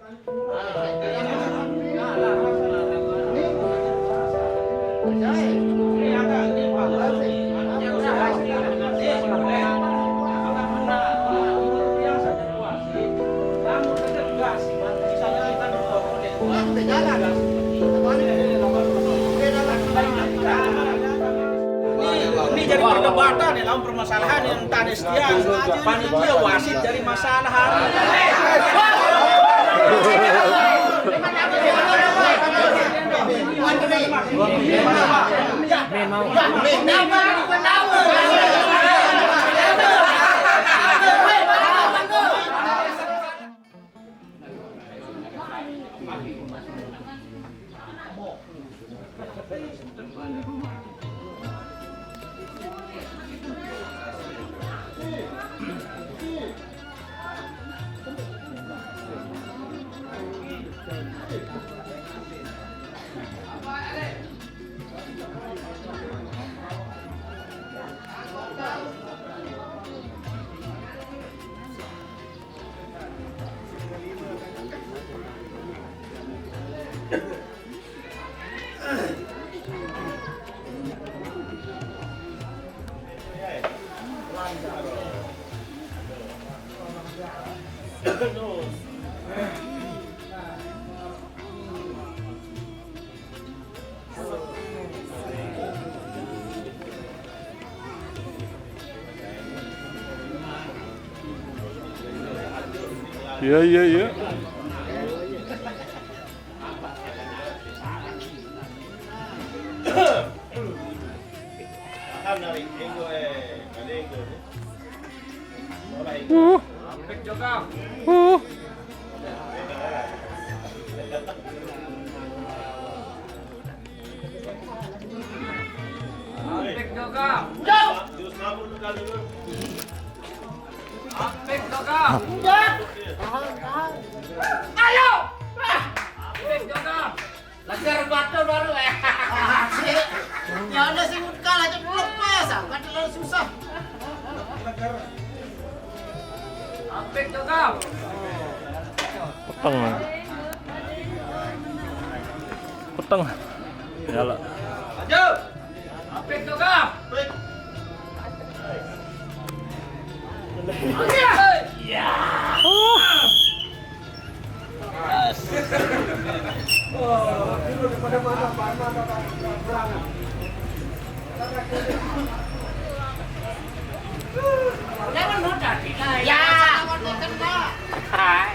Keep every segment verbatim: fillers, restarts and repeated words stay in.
Ini, ini jadi perdebatan ya, lawan permasalahan yang tadi setia panitia wasit jadi masalah. Iya, iya, iya. Uh. Uh. Ayo! Lajar batul baru, eh. Ya udah sih, Mutkal aja dulu, Mas. Bukan terlalu susah. Apik tuh, Kang. Peteng. Peteng. Ya lah. Maju. Apik tuh, Kang. Iya. Jangan mudah, Dina. Ya. Hai.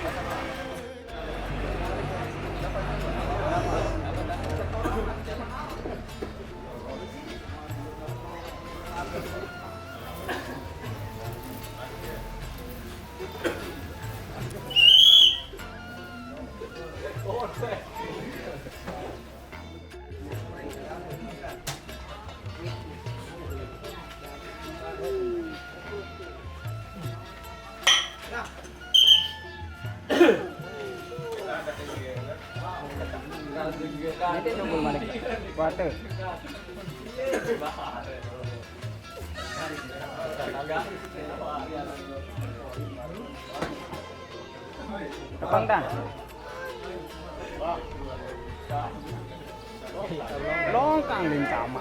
Water. Tepang dah. Longkang din sama.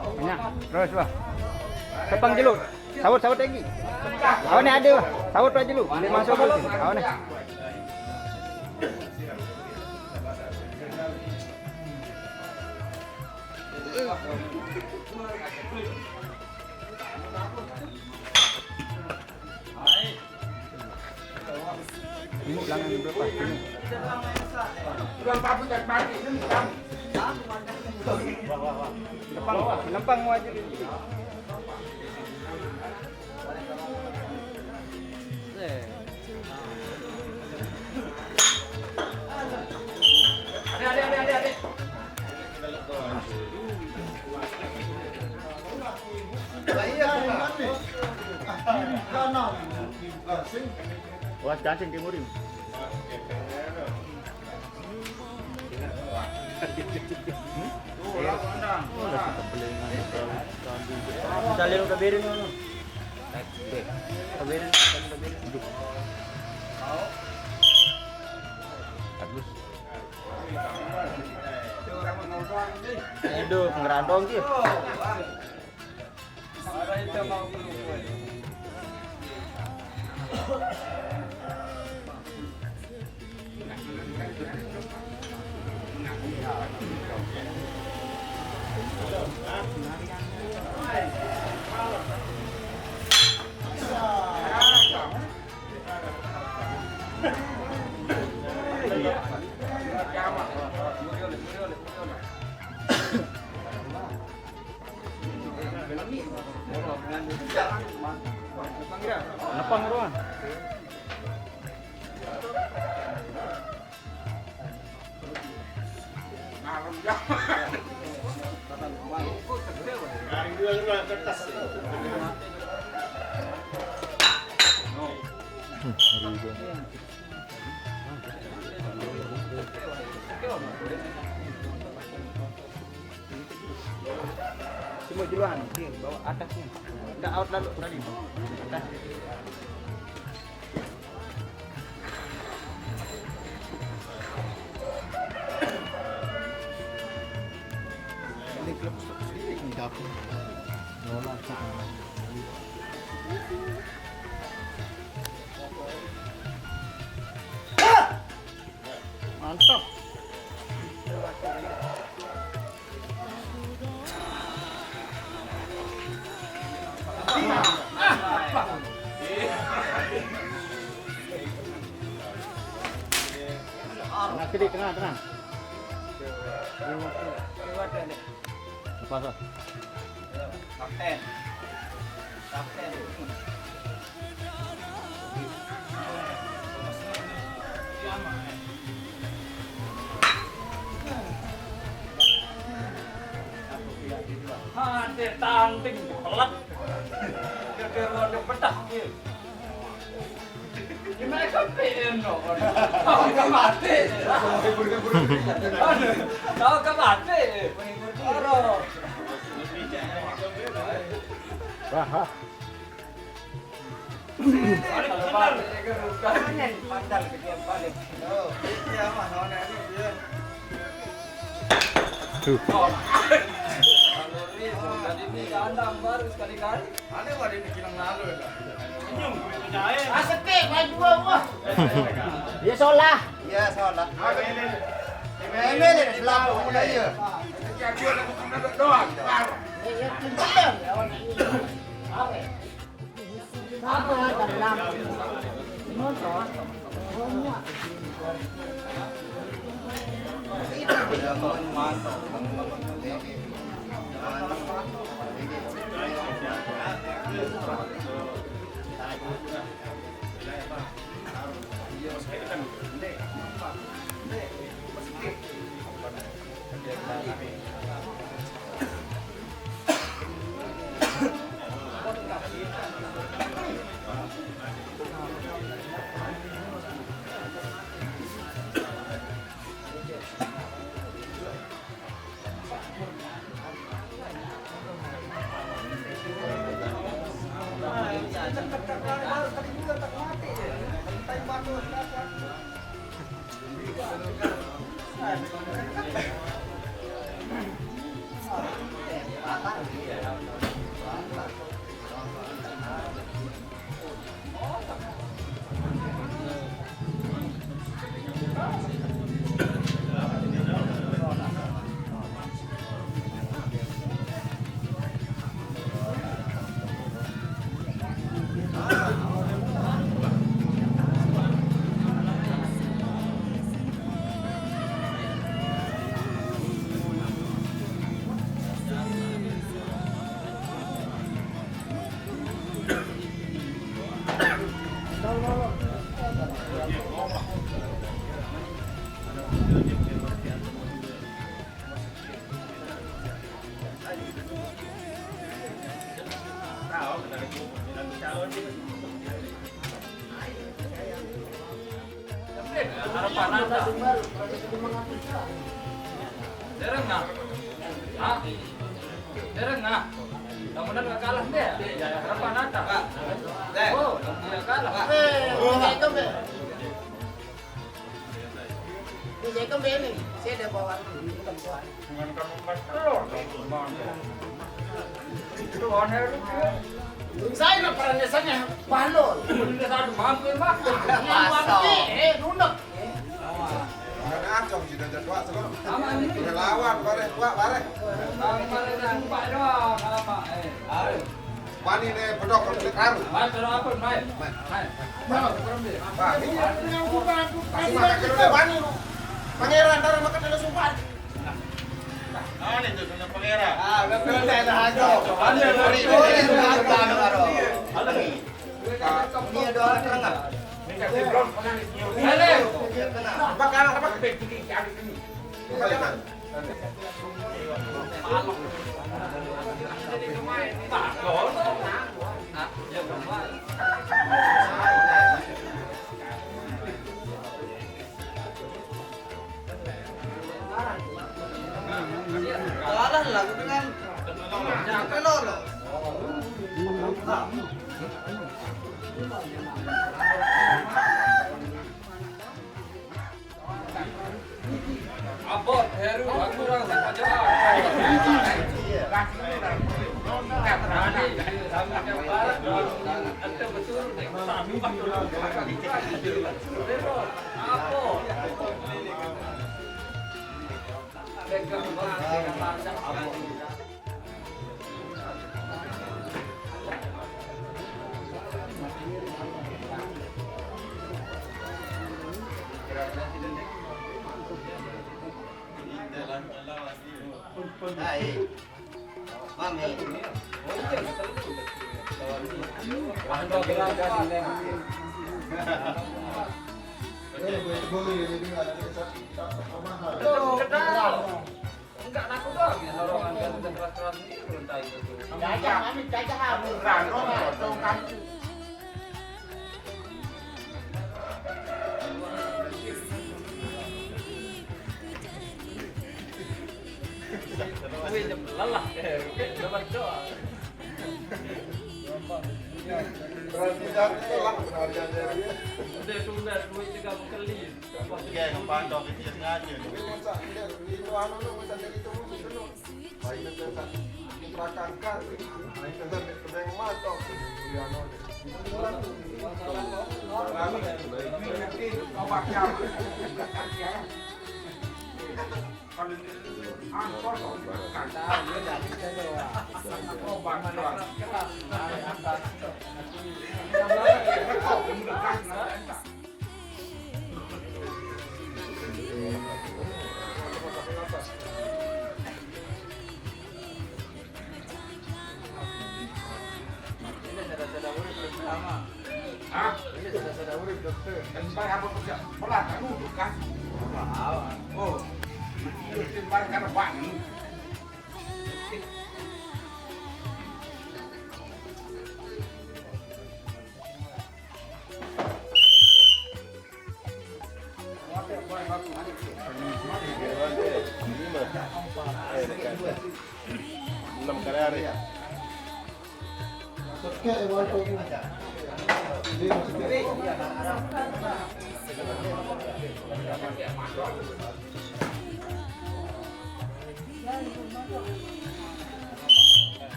Banyak. Terus, wah. Tepang jelu. Saut, saut lagi. Awan ni ada, wah. Saut aja lu. Dia masuk dulu. Awan ni. Ini pelanggan berapa? Ini. Lempang, lempang mau aja dulu. Wah, cacing timurin. Saling udah birin ngono. Udah birin, saling udah birin. Bagus. Aduh, pengerandong ki. Nepang ruan. Semua duluan, sini, bawa atasnya. Nggak out lalu tadi. Atas. Ini klub sendiri, ini dapur. Lola, Cak. Mantap. Tengah, kiri, tengah, tengah. Lepas, Pak. Kapten. Kapten. Ada tanding pelat. Ada ronde petak dia. Gimana sampai no? Tahu ke mati. Aduh, tahu ke mati. Oro. Wah, wah. Balik, benar. Pandal ke dia balik. Tuh. Tadi ini kandang baru sekali-kali. Ada, Pak, ini kilang lalu ya. Senyum, percaya. Ah, sepi, baju gua, gua. Dia solah. Iya, solah. Ada ini. Ini, ini, selalu, iya. Jadi ada doang, baru. Iya, iya, pintar, lawan ini. Apa? Apa, dalam? Motor. Harapan ada. Dereng nah. Hah? Dereng nah. Kamu nak kalah dia. Harapan ada. Oh, dia kalah. Ini saya kembali, saya ada bawa. Dengan kamu empat telur, Bang. Itu aneh lu, dia. Saya nak perannya sana, balon. Udah satu mampu, Bang. Yang waktu, eh, nunduk. Udah ngacong, sudah jadwal, sebelum. Sama ini. Udah lawan, bareh, kuat, bareh. Sama ini sumpah doang, sama, eh. Ayo. Wani ne bedok karo. Mai, karo apa, mai? Mai. Mai. Mai, karo dia. Wah, ini yang bukan, bukan. Kasih makan karo dia, wani lu. Pangeran, taruh makan dulu sumpah. Ah, ini tuh, sudah pangeran. Ah, udah pangeran, saya dah hancur. Ada yang beri, beri, beri, beri, beri. Ada. Ini ada orang terang, nggak? Ini kasih belum, pernah nih. Ada. Apa, apa? Apa, apa? Kalah lah, aku dengan sampai lolo. Abot, Heru, aku orang sama aja. Berani, sama yang barat, ente betul, nek. Abot. Pegang, Bang. Hai. Mami. Tuh. Enggak, aku doang ya, kalau ngambil keras-keras ini belum tahu itu. Jajah, kami jajah, kami. Rano, potong kaki. Wih, lelah, eh, lelah doang. Berarti jatuh lah penariannya. Udah, sudah, duit tiga kali. Oke, ngepantau, kita sengaja. Ini masa, ini, ini anu, lu masa dari itu, musuh dulu. Baik, kita tak, kita akan kan. Baik, kita tak, kita yang mantau. Ini anu, ini. Ini, ini, ini, obatnya. Hah? Ini sudah sudah urip, dokter. Kan sembarang apa kerja? Pelan, kan duduk, kan? Oh. Itu sembarang karena bangun. Enam kali hari.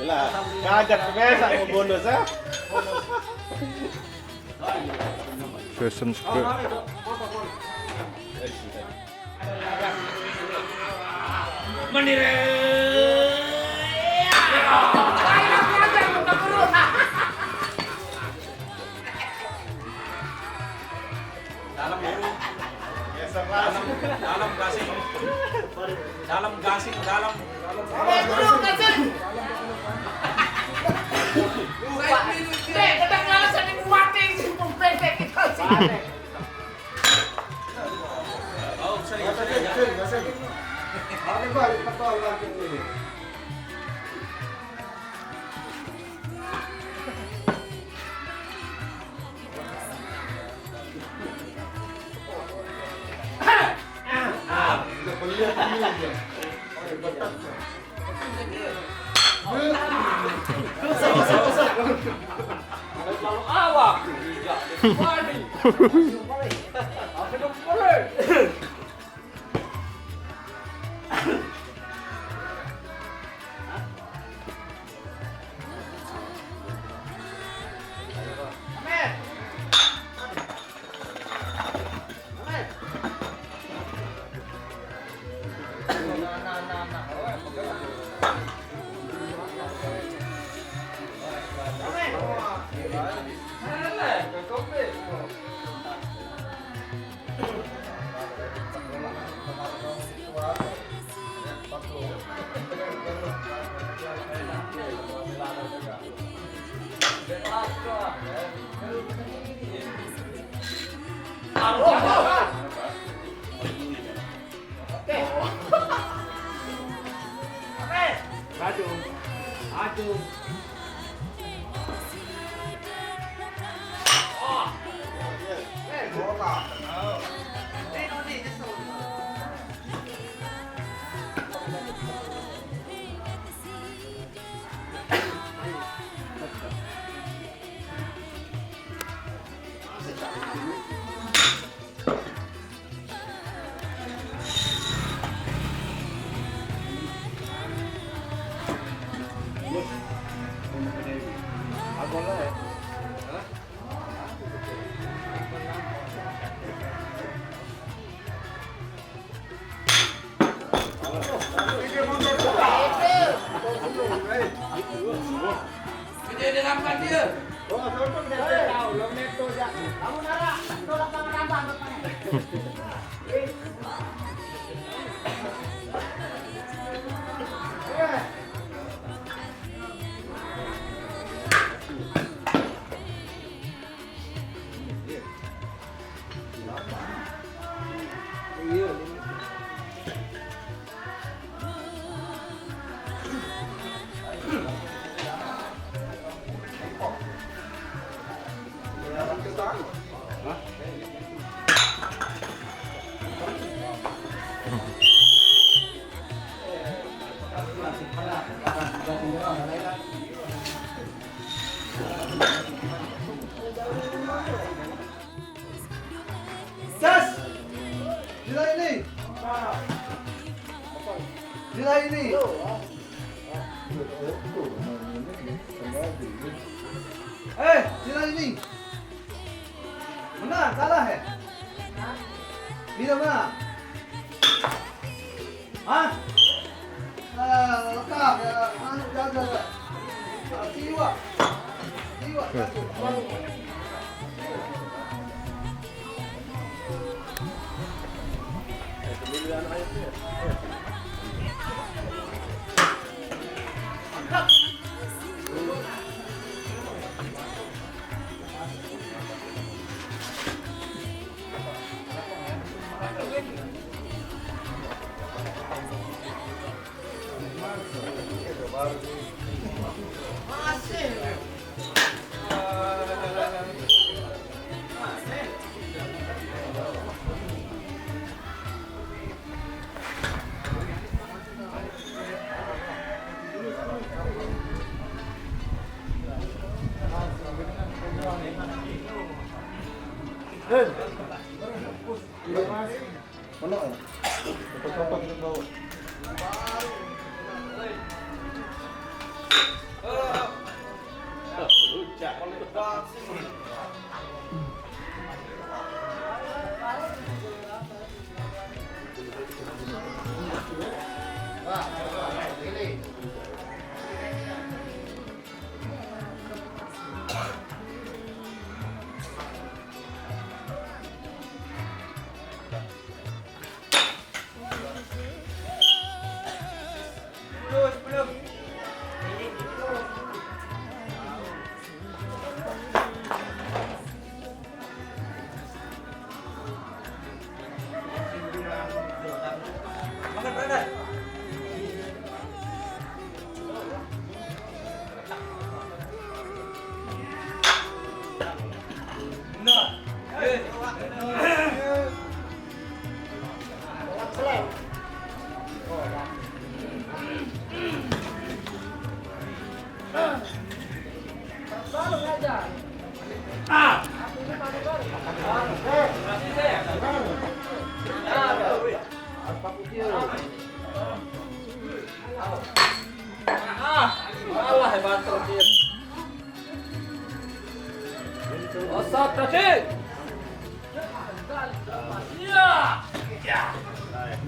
Lah, kaget biasa mau bonus, ah. First subscribe. Mandiri. Dalam, dalam, dalam gasing. Dalam gasing, dalam. Lupa. Dek, kita ngalah sama buat yang sibuk pendek kita sih. Oh, sering, sering, ya. Aduh. Aduh. Ses! Gila ini! Gila ini! Eh, gila ini! Menang, kalah ya? Gila menang. Hah? Eh, letak ya, anu, jaga ya. Ah, siwa. Siwa, satu.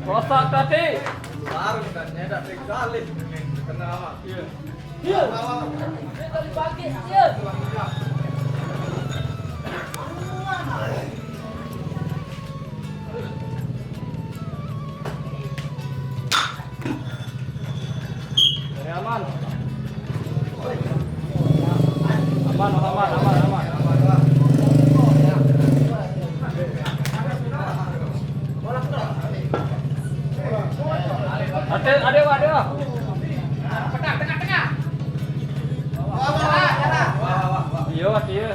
Masak tadi. Baru kan nyedak tinggalin. Kenapa? Iya. Iya. Dia tadi pagi, iya. Dari aman. Aman, aman, aman, aman. Ada, ada, ada. Tengah, tengah, tengah. Iya, iya.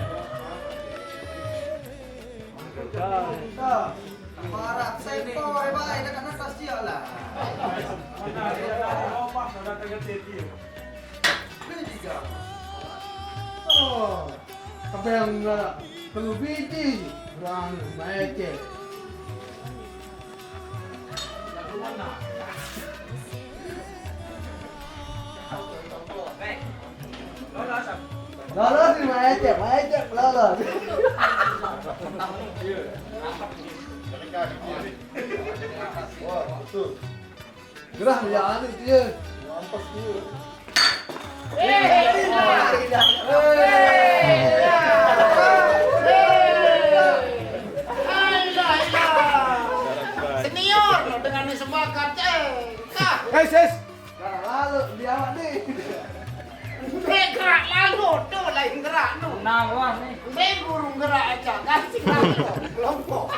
Barat sektor, eh, baik, dah kena tas dia lah. Ini tiga. Oh, tapi yang enggak perlu biji, kurang lecet. Lolos ni, Mak Ecep, Mak Ecep lolos. Gerah dia anu dia. Mampus dia. Senior no dengan ni sebakat, eh. Tah. Eh, sis. Lalu dia awak ni. Dia gerak lalu tu lain gerak tu. Nah, wah ni. Dia burung gerak aja, kan sih lalu. Kelompok.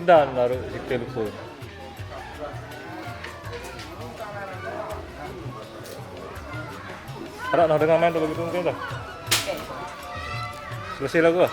Sedang baru kita lupa. Harap nah dengar main tu bagi tu mungkin dah. Selesai lagu lah.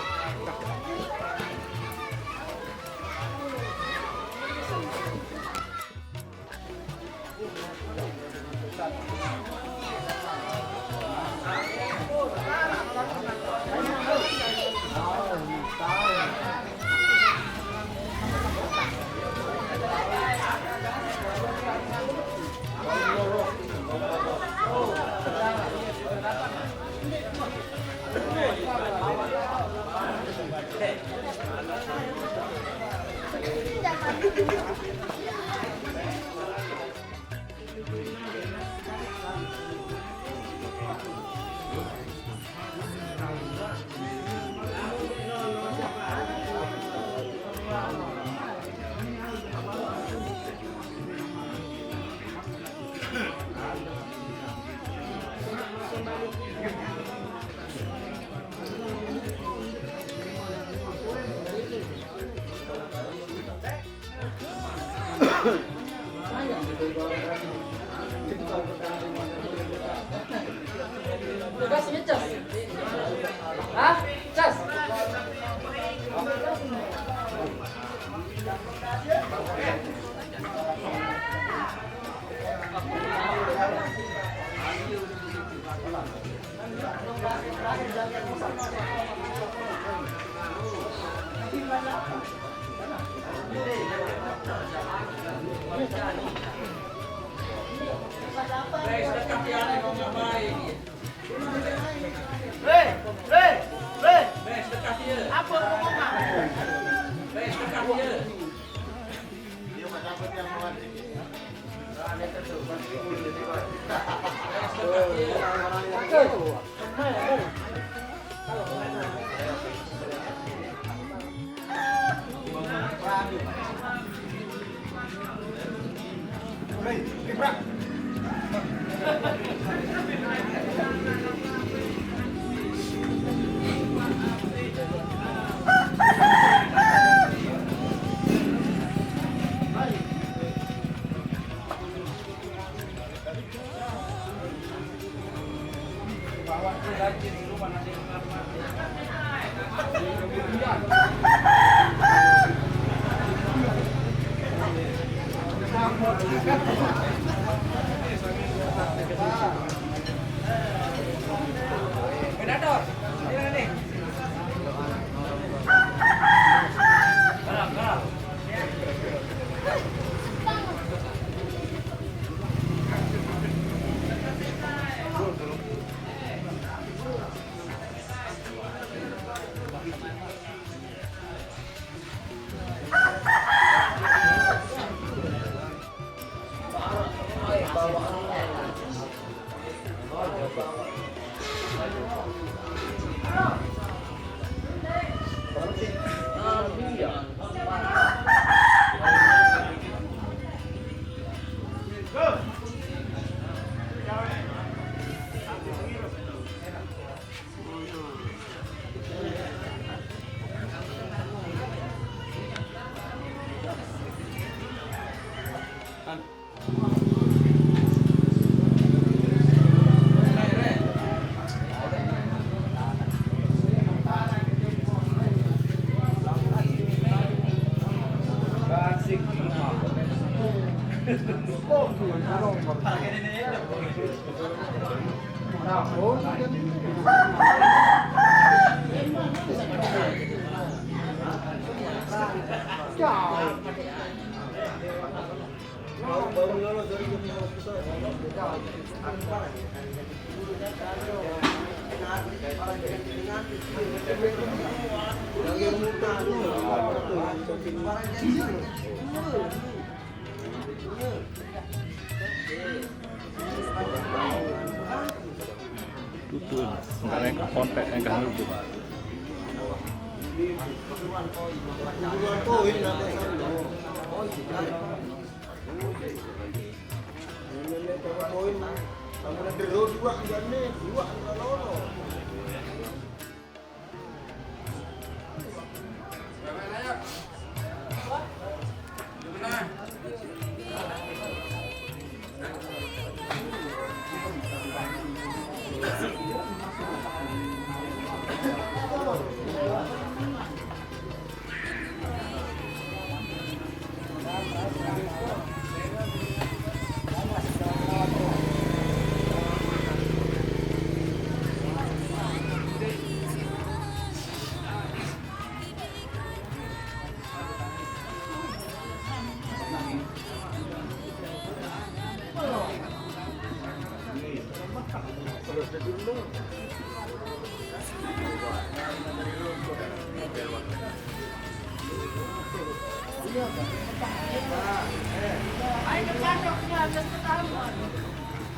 Tutun. Enggak, enggak kontak, enggak ngerti.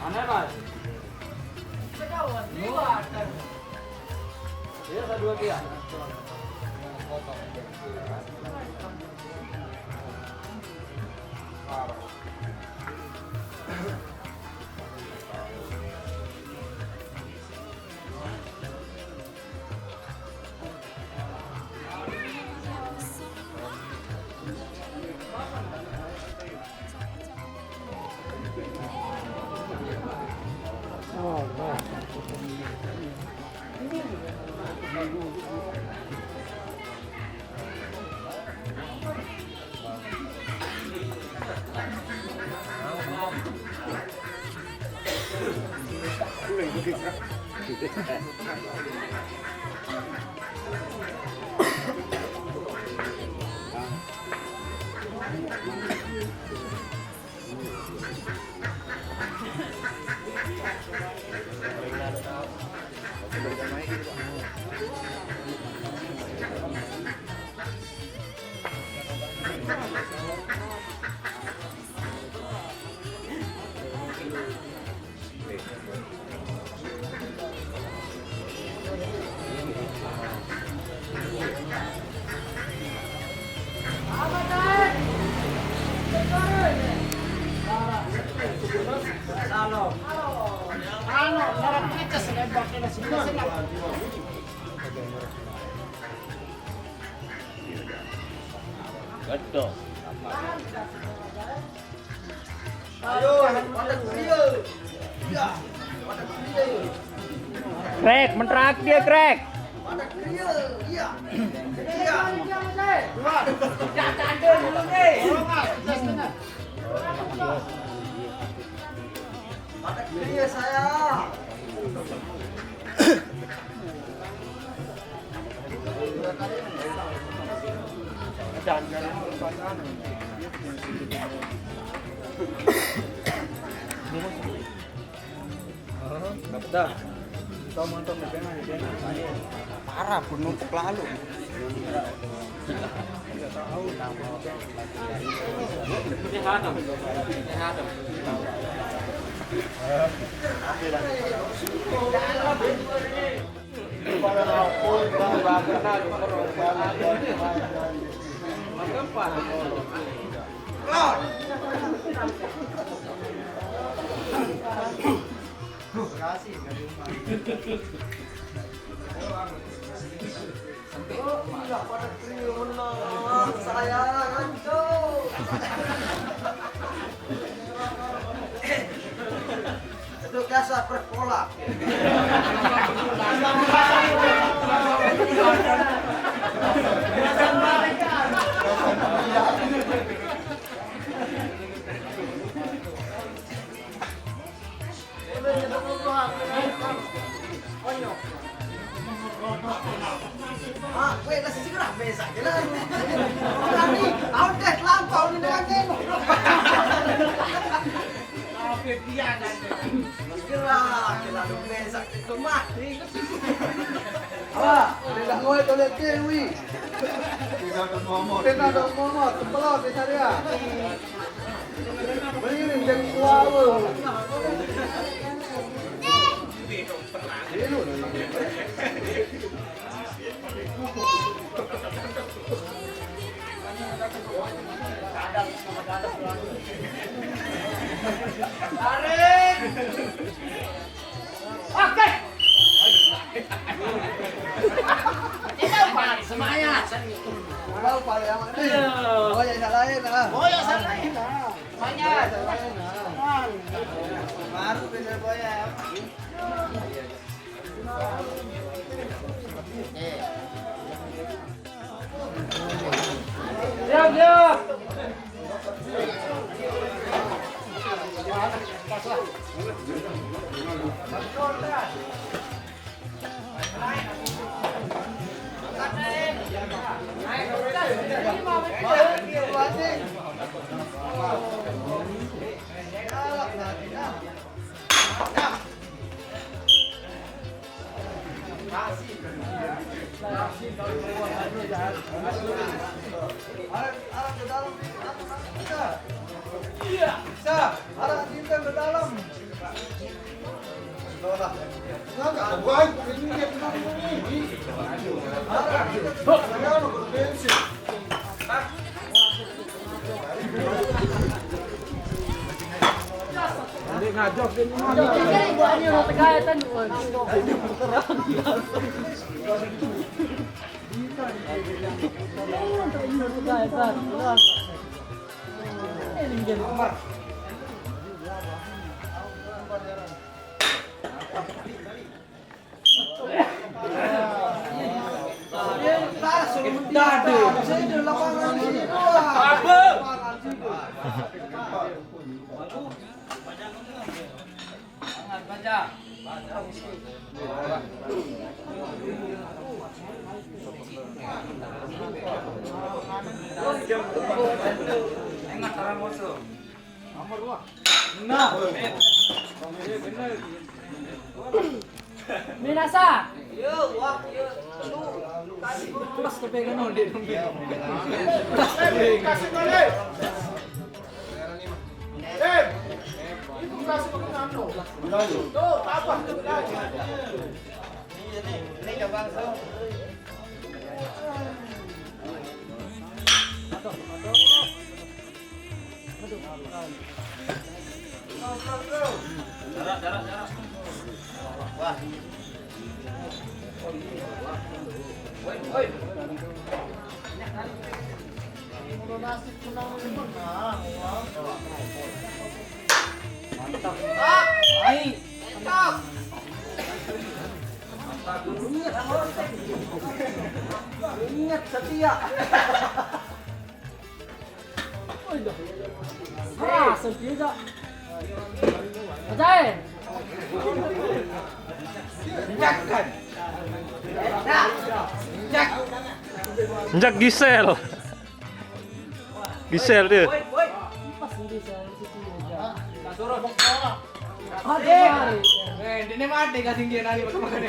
Aneh, Pak. Iya, satu lagi ya. Krek, mentrak dia, Krek. Parah, penuh lalu. Oh, iya, pada kriuk menang. Saya hancur. Itu biasa berpola. Ah, weh, lah sisi gerah, beza aja lah. Berani, tahu deh, lampau ini dengan ini. Gerah, kita lu beza, itu mati. Apa? Tidak mau itu lihat Dewi. Tidak ada ngomong. Tidak ada ngomong, tempelot di saya. Beliin jadi suara. Tarik. Oke. Semuanya. Tahu paling aman nih. Oh ya, salahin ah. Oh ya, salahin ah. Semuanya. Salahin ah. Baru bener boy ya. Siap, siap. Arah, arah ke dalam, arah ke dalam. Iya. Bisa. Arah ke dalam. Loh, lah. Enggak, enggak, gua ini dia bilang ini. Arah ke dalam. Ingat orang musuh. Nomor dua. Nah. Minasa. Yo, wah, yo. Pas kepegang onde dong. Kasih balik. Eh, itu kasih pakai nano. Tuh, apa tuh? Ini, ini coba langsung. Mantap. Ai. Mantap. Ingat setia. Ah, setia, Cak. Acai. Injak Gisel. Gisel dia. Pas ini saya di situ, Cak. Ada. Eh, dia mati kasih dia nari pertama kali.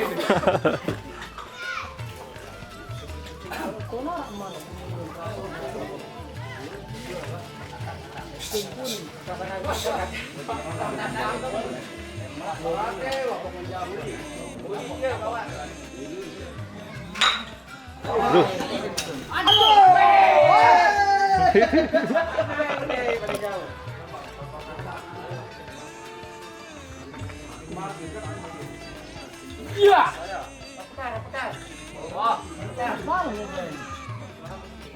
Aduh. Iya.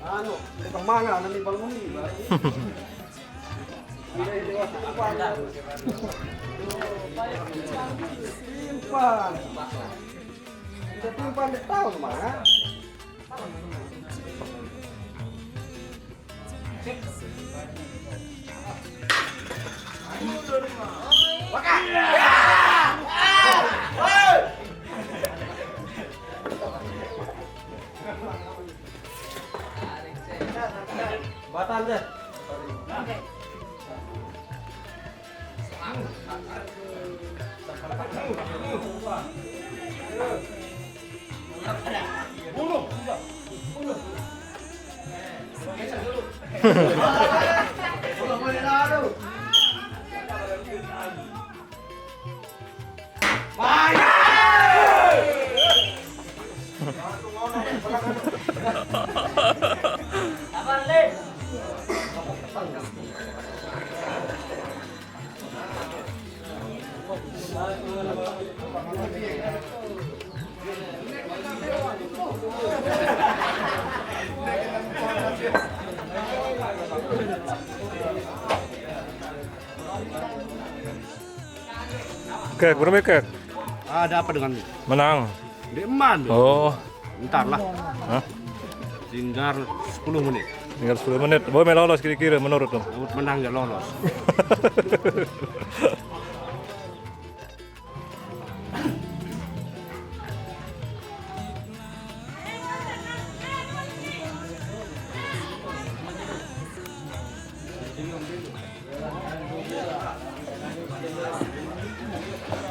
Anu, tukang manga nanti bangun nih, Bang. Simpan. Udah simpan dek tahun, Bang. Batal deh. Kek, berapa kek? Ada apa dengan menang? Di eman. Oh. Ntar lah. Hah? Tinggal sepuluh menit. Tinggal sepuluh menit. Boleh lolos kira-kira menurut tuh. Menang ya lolos.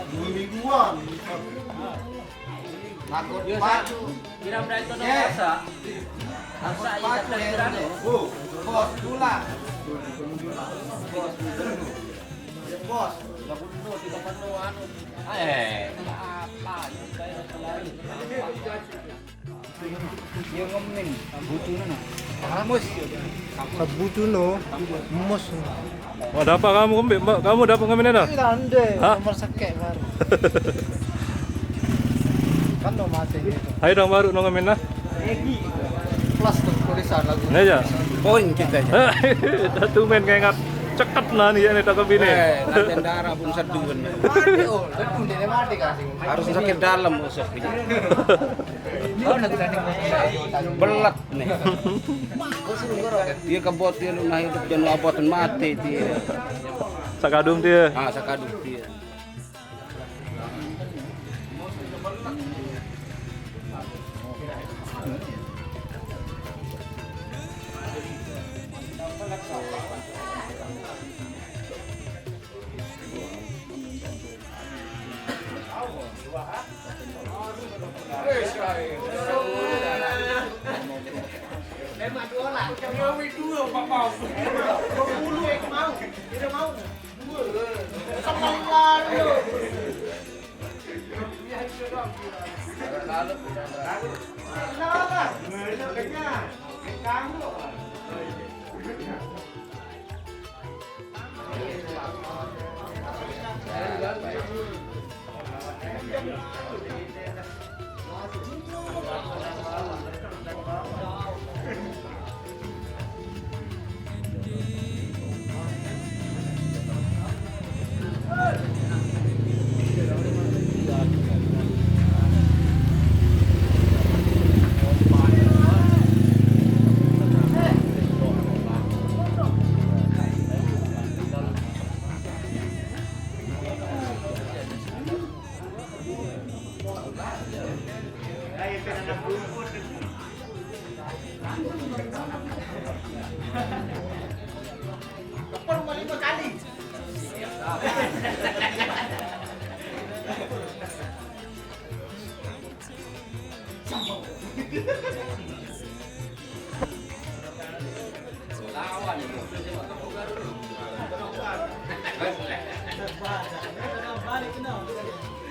Dua mingguan. Takut pacu. Kira mereka itu puasa. Takut pacu. Bos, tulah. Bos, bos. Lagu dulu, tiga penuh, anu. Eh, apa? Dia ngemin, butuh mana? Kamus. Butuh no, mus. Wah, dapat kamu ngemin, Mbak? Kamu dapat ngemin ada? Tidak ada. Hah? Nomor sekek baru. Kan no mati gitu. Ayo dong, baru no ngemin lah. Egi. Plus tuh tulisan lagu. Ini aja. Poin kita aja. Satu main kayak ngat ceket nah nih ya nih, tak kebini. Eh, latihan darah pun seduan. Mati, oh, kan dia mati kasih. Harus sakit dalam usah. Oh, nanti nanti. Belat nih. Dia kebot dia lu nah hidup dan abot mati dia. Sakadung dia. Ah, sakadung dia.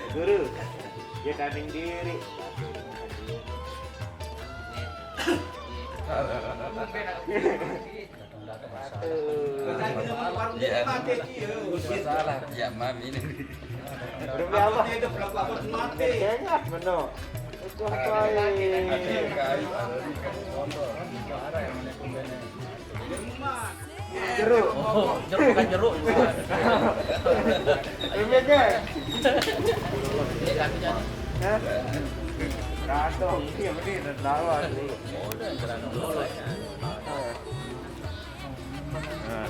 Guru, dia tanding diri. Aduh. Iya. Masalah. Ya, maaf ini. Rumah apa? Ingat meno. Itu apa ini? Jeruk. Oh, jeruk, bukan jeruk. Ini aja. Hah? Kantong, iya bener, lawan. Nah.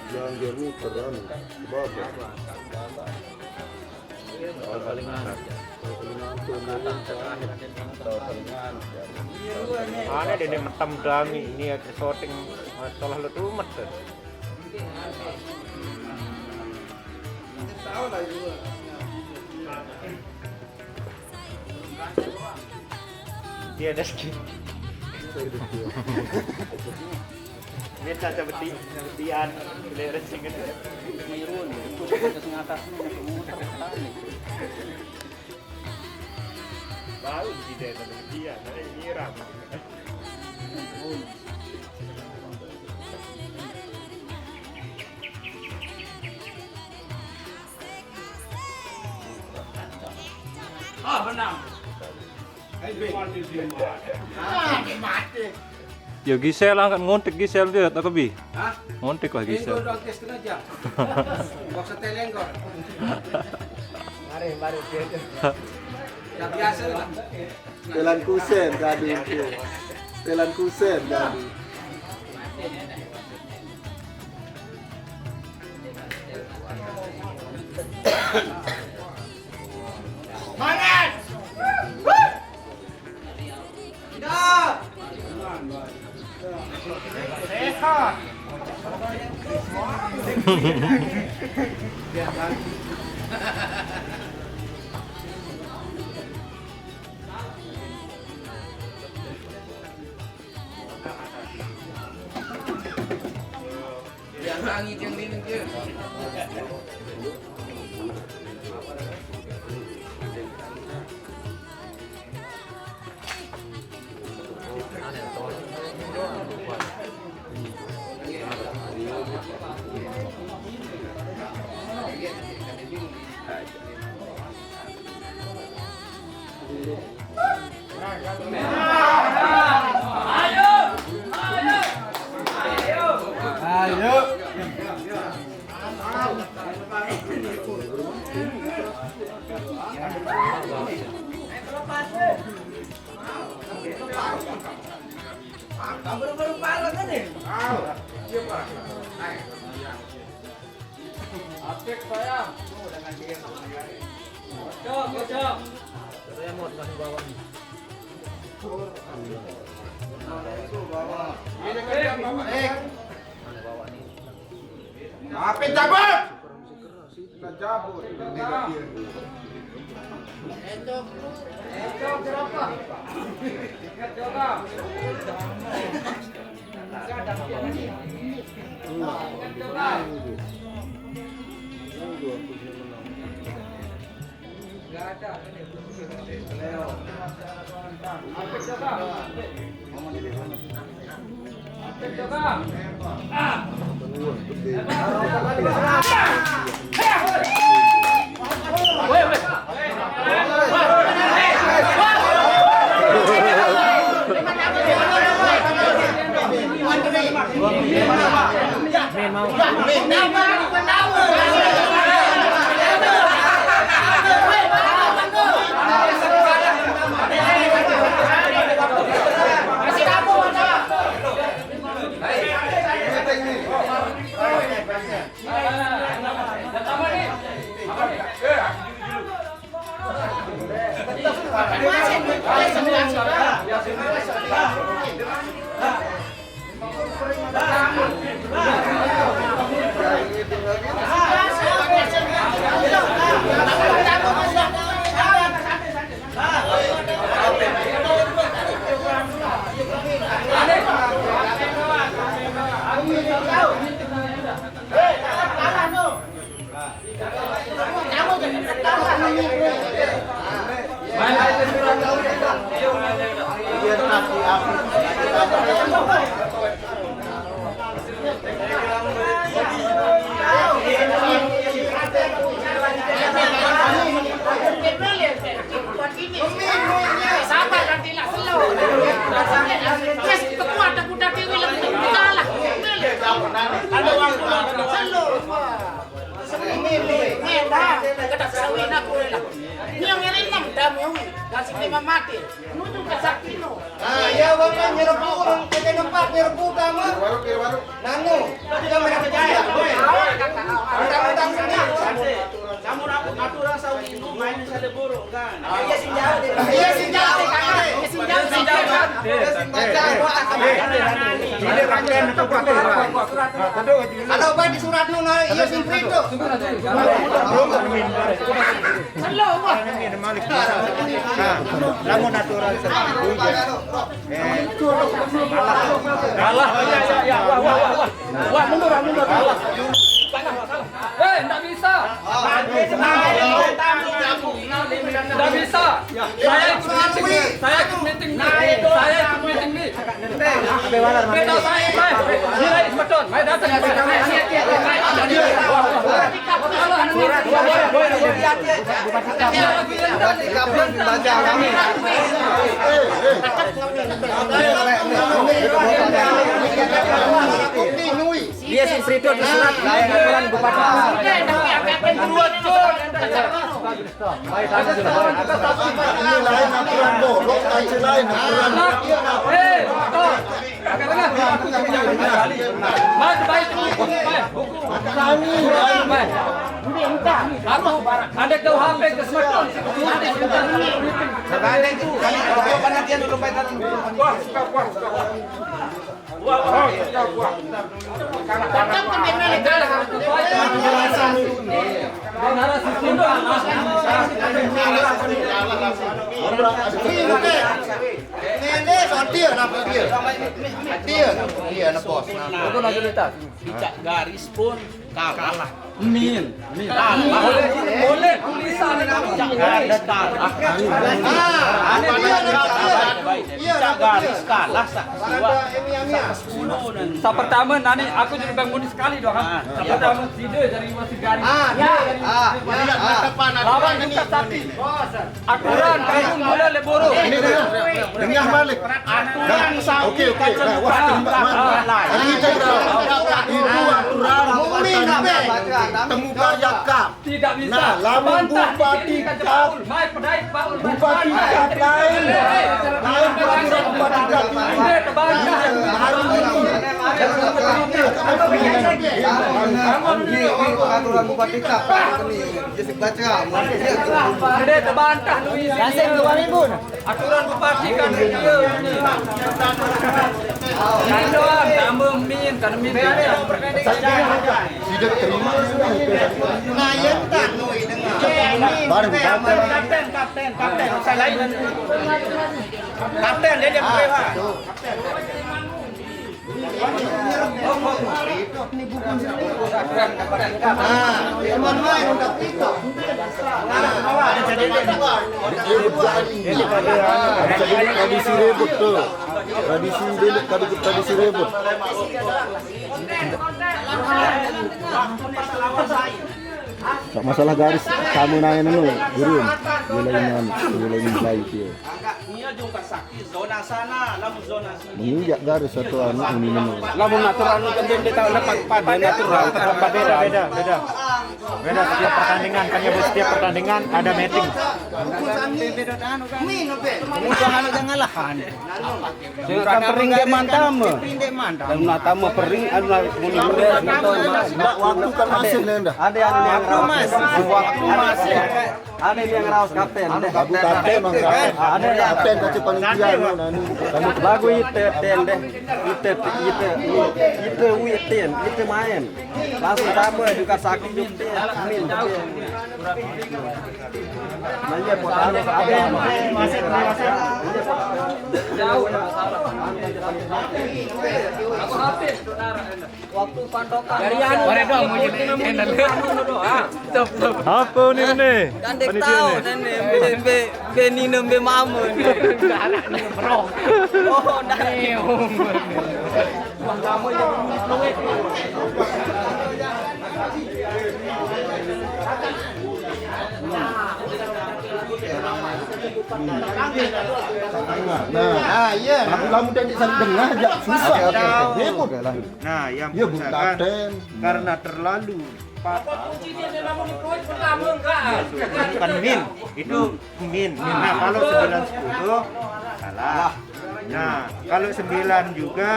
Yang jernih keren. Bagus. Mana dia ni metem dami ini ya syuting masalah lu tuh metem. Dia ada skin. Ini caca beti, betian, beli racing itu. Mirun, itu ke atas ini, ke muter, ke sana. Baru tidak ada betian, ada nyiram. Ah, benar. Ah, mati. Ya Gisel angkat ngontek Gisel dia tak kebi. Hah? Ngontek lah Gisel. Ini gua doang tes setengah jam. Gua seteleng gua. Mari, mari dia. Ya biasa lah. Telan kusen tadi. Telan kusen tadi. Mangan! Tidak! Sehat! Asik, sayang. Cok, cok. Saya mau dikasih bawa nih. Ini kan bawa. Eh. Apa cabut? Kita cabut. Sabar nanti lah, slow. Terus kekuatan kuda dewi lagi kalah. Ada waktu lah. Slow. Ini dah, kita sawin aku lah. Ini yang ngeri enam, damai. Dan sini mati. Nuju ke sakti no. Ah, ya, bang, kan nyerbu orang, kita nempat nyerbu kamu. Nanu, kita mereka percaya. Mentang-mentang sendiri. Namun aku aturan sawi itu main misalnya buruk kan. Iya, sing jauh deh. Iya, sing jauh deh, kan. Iya, sing jauh deh. Iya, sing jauh. Ini rangkaian tempat. Kalau bang di surat nu, nah, iya, sing itu. Belum. Ini ada Malik. Nah, lamun aturan seperti itu, ya. Eh, kalah. Kalah. Ya, ya, ya. Wah, wah, wah, wah. Wah, mundur, wah, mundur. Kalah. Kalah, kalah. Eh, ndak bisa. Ndak bisa. Saya ikut meeting. Saya ikut meeting. Saya ikut meeting nih. Beta saya, mai. Nilai sebetul. Mai datang. Dia sing frito di surat lain aturan bupati. Ini lain aturan bodoh, aja lain aturan. Mas, baik, baik. Kami lain. Anu, ada kau H P ke smartphone. Ada itu. Kami kalau dia dulu, baik. Wah, suka, wah, suka, wah. Ini, ini, sortir, kenapa dia? Dia, dia, anak bos. Nah, itu nasionalitas. Picak garis pun kalah. Min, min. Kalah. Boleh, boleh tulisan itu picak garis kalah. Ah, ada dia, ada dia. Picak garis kalah, sak. Sa pertama, nani aku jadi Bang Muni sekali doang. Ah, sa pertama, side dari Iwasi garis. Ah, ya. Ah, ya. Lawan kita tapi. Aturan, kamu mulai leboro. Ini dia. Dengar balik. Aturan, oke, oke. Nah, wah, tembak, wah. Ini dia. Itu aturan. Temu kayak kap. Tidak bisa. Nah, lamun bupati kap, bupati kap lain. Lain peraturan bupati kap ini. Baru ini. Ini peraturan bupati kap. Ini. Baca. Ada terbantah tu isi. Kasih dua ribu. Aturan bupati kan dia ni. Ini doang, tambah min, kan min. Tidak terima. Nah, yang tak nui dengar. Baru kapten, kapten, kapten. Saya lain. Kapten dia dia. Tradisi ribut tuh. Tradisi dulu, tradisi ribut. Tak masalah garis, kamu nanya dulu, guru. Nilai ini, nilai ini baik ya. Iya juga sakit zona sana, lamun zona sini. Menginjak garis satu anu ini. Lamun natural anu kan dia tahu lepas pada natural. Beda, beda, beda. Beda setiap pertandingan, kan ya, setiap pertandingan ada meeting. Jangan anu jangan lahan. Jangan pering dia mantam. Pering dia mantam. Lamun atama pering anu. Waktu kan masih nenda. Ada yang waktu masih. Waktu masih. Ada yang raos kapten deh. Lagu kapten, Bang, kapten. Ada yang kapten kasih panitia, anu, anu. Lagu itu ten deh. Itu, itu, itu, itu, itu main. Langsung tambah juga sakit juga. Amin. Nah, iya, buat anu, ada yang Waktu pantokan. Dari anu, mereka mau jadi channel. Doang. Stop, stop. Apa ini, ini? Kan dia tahu, ini. Dan dia be, be, be Nino, be Mama ni. Anak ni, bro. Oh, dah. Wah, lama je. Nah, iya. Aku lamun tak saling dengar aja susah. Oke, oke, oke. Ribut. Oke, lanjut. Nah, yang ya, Bu pusaka Kapten. Karena terlalu patah. Apa kunci dia memang di perut pertama enggak? Bukan min, itu min. Nah, kalau sembilan sepuluh kalah. Nah, kalau sembilan juga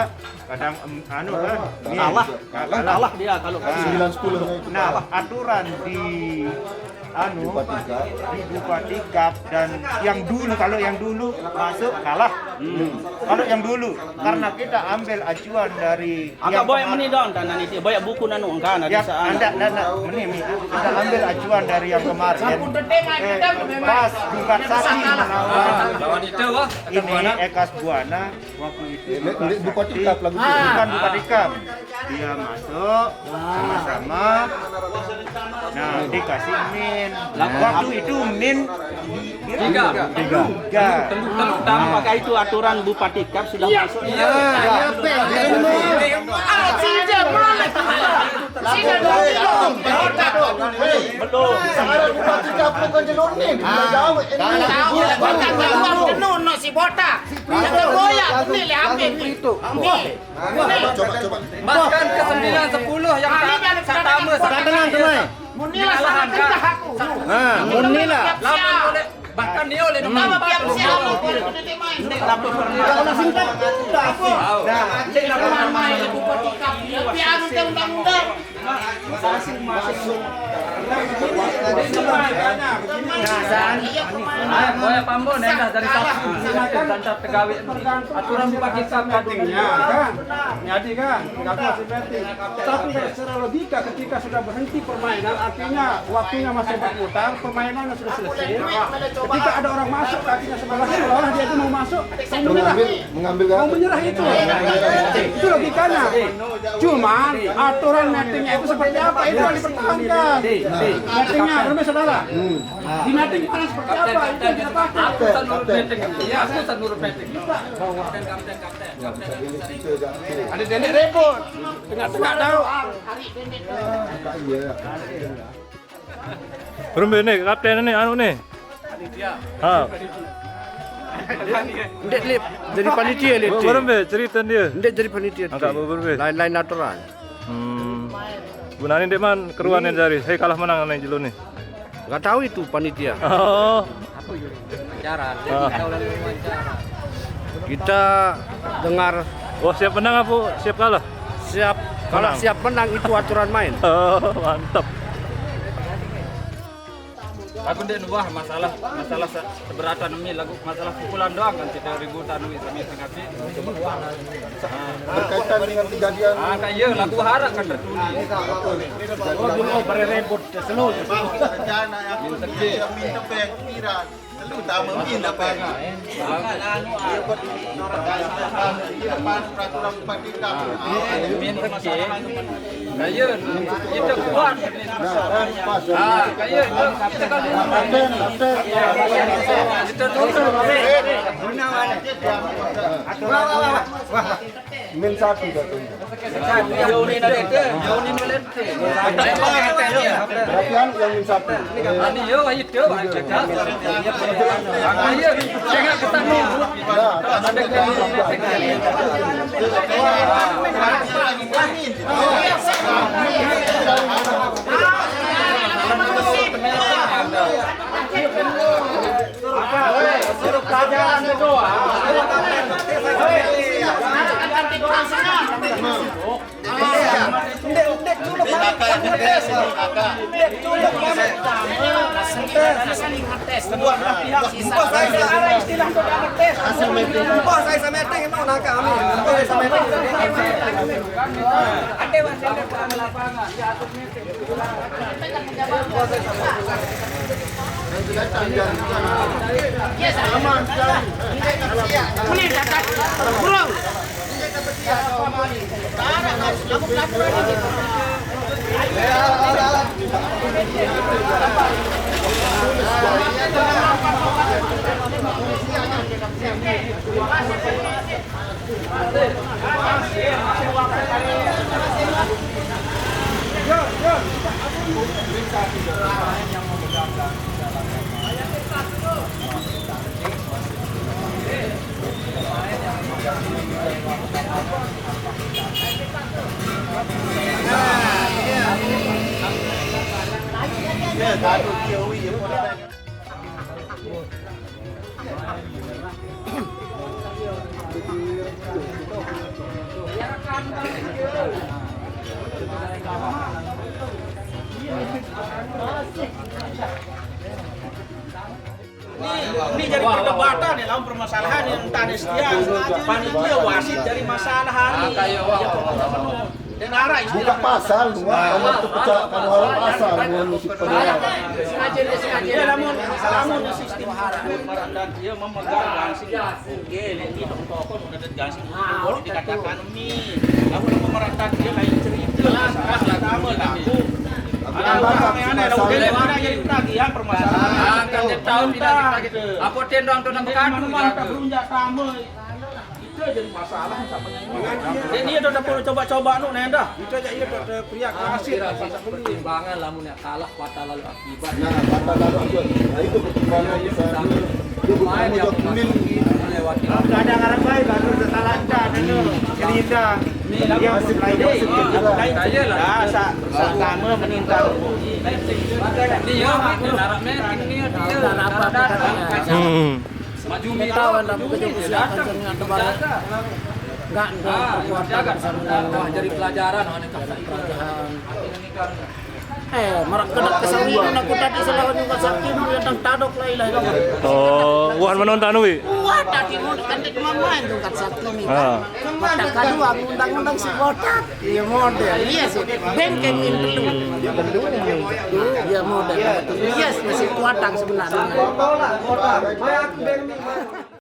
kadang, em, anu kan, min. Kalah. Nah, kalah. Kalah dia kalau sembilan sepuluh itu. Nah, aturan di anu, Bupatikap. Di Bupatikap dan yang dulu, kalau yang dulu masuk kalah. Kalau yang dulu, karena kita ambil acuan dari Angkat yang boyak kemar- meni dong, dan nanti boyak buku nanu angkat nanti ya, saat anda, anda, anda, meni, meni. Kita ambil acuan dari yang kemarin. Eh, pas Bupat Sakti melawan ini, Ekas Buana, waktu itu Bupat Sakti, bukan Bupat Ikam. Dia masuk sama-sama. Nah, dikasih min. Waktu itu min tiga. Tiga. Tiga. Telu, telu, telu tambah. Apakah itu aturan Bupatikap sudah masuk? Iya. Iya, iya. Belum. Sekarang Bupatikap bukan jenuh ni. Tahu, bukan jenuh, no si botak. Yang tergoyak ni le ambil ni. Ambil. Coba, coba. Bahkan ke sembilan sepuluh yang tak, tak tambah. Dah tenang semua. Munilah sama tengah aku. Ha, munilah. Lawan oleh, bahkan dia oleh nombor empat. Ini lapor. Kalau nak simpan, tak apa. Dah, cek nama main. Tapi anu undang-undang. Masing-masing. Nah, dan boleh pambon ya, dari satu. Silakan. Dan tak tegawe. Aturan Bupatikap. Pentingnya, kan? Nyadi, kan? Jago si Betty. Tapi secara logika, ketika sudah berhenti permainan, artinya waktunya masih berputar, permainannya sudah selesai. Ketika ada orang masuk, artinya sebelah, seolah dia itu mau masuk, mengambil, mengambil, mau menyerah itu. Itu logikanya. Cuman aturan matchingnya itu seperti apa, itu yang dipertahankan. Matchingnya, benar, saudara? Di matching kita seperti apa, itu yang kita pakai. Aku tak nurut matching. Ya, aku tak nurut matching. Ada nenek repot. Tengah-tengah tahu. Berembe ni, kapten ni, anu ni? Ha. Ndek lip jadi panitia lip. Berembe cerita dia? Ndek jadi panitia. Angkat berembe. Lain-lain aturan. Hmm. Gunane ndek man keruan jari. Hei, kalah menang ni jelo ni. Nggak tahu itu panitia. Oh. Wawancara. Ah. Kita tahu lalu wawancara. Kita dengar. Oh, siap menang apa siap kalah? Siap, kalau siap menang itu aturan main. Oh, mantap. Aku ndak nuah masalah, masalah se-, seberatan mi lagu masalah pukulan doang kan kita ributan mi sami ngapi. Berkaitan dengan kejadian. Ah, kan iya, lagu harap kan tertulis. Oh, dulu berebut selalu. Rencana yang minta pengkiran. Terutama min apa ni? Dia buat peraturan bupati kampung. Min kecil. Kaya, kita kuat. Ah, kaya, kita kalau kita dulu. Wah, wah, wah, wah. Min satu dah tu. Jauh ni nak letak, jauh ni nak letak. Berarti anu yang min satu. Ani yo, ayo tu, cakap. Ayo, tengok kita ni. Nah, Bos saya sa-, bos saya sa-, meeting, mau nangka kami. Bos saya sa-, meeting. Ini, ini jadi perdebatan ya, lawan permasalahan yang tadi sekian. Panitia wasit jadi masalah hari. Ya, penuh-penuh. Dan arah istilah. Buka pasal dua, kamu tuh pecah, kamu harus pasal, kamu mesti pegawai. Ya, namun, namun sistem dan dia memegang gansi. Oke, ini tokoh udah ada gansi. Boleh dikatakan ini. Kamu udah memerankan dia lain cerita. Masalah pertama laku. Ada orang yang aneh, lalu dia mana jadi tagihan permasalahan. Ah, kan dia tahu tidak ditagih. Apa tendang tu nak berkadu. Kita jadi masalah sama. Jadi dia dah coba-coba nu nenda. Kita aja iya dah teriak kasih. Pertimbangan lamun nak kalah patah lalu akibat. Nah, patah lalu akibat. Nah, itu pertimbangan besar. Dia bukan mau jawab pemilu. Kadang orang baik baru sesalah dan cerita. Dia masih lain. Saya lah. Sama meninggal. Dia harap meeting ni dia. Hmm. Maju. Kita tahu anda bukan jauh usia, kan, jangan terbalik. Enggak, enggak, kekuatan jaga sama. Wah, jadi pelajaran, mana kasih pelajaran. Eh, marak kena kesawi nak ku tadi selawan juga sakti nu yang tadok lah ilah. Oh, wan menonton wi. Wah, tadi mau kan dia cuma main tu kan sakti ni. Ah. Mata kedua undang-undang si botak. Iya model. Iya sih. Bengkeng ini dulu. Iya model. Iya sih, masih kuatang sebenarnya.